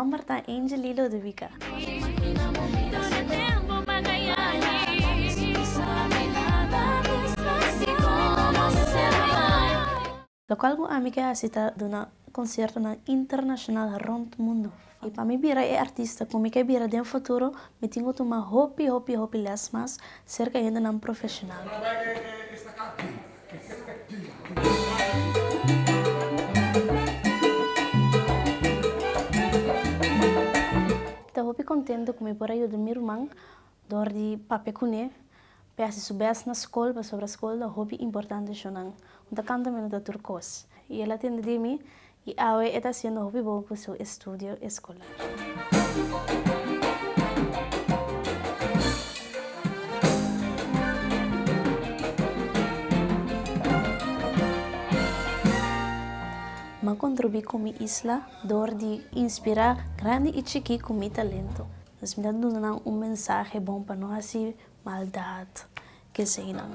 nòmber ta Angely Lodovica. Lokual ku ami ke hasi ta duna konsiertonan internashonal rònt mundu. I pa mi bira e artista ku mi ke bira den futuro, mi tin ku tuma hopi, hopi, hopi lès mas serka hendenan profeshonal. Mi ta hopi kontento ku mi por a yuda mi ruman dor di papia kuné p'e hasi su bèst na skol pasobra skol ta hopi importante shonnan. Un ta kanta mi no ta tur kos. I el a tende di mi i awe e ta hasiendo hopi bon ku su estudio eskolar. M'a kontribuí ku mi isla dor di inspirá grandi i chikí ku mi talento. Nos mi ta duna nan un mensahe bon pa no hasi maldat, keseinan.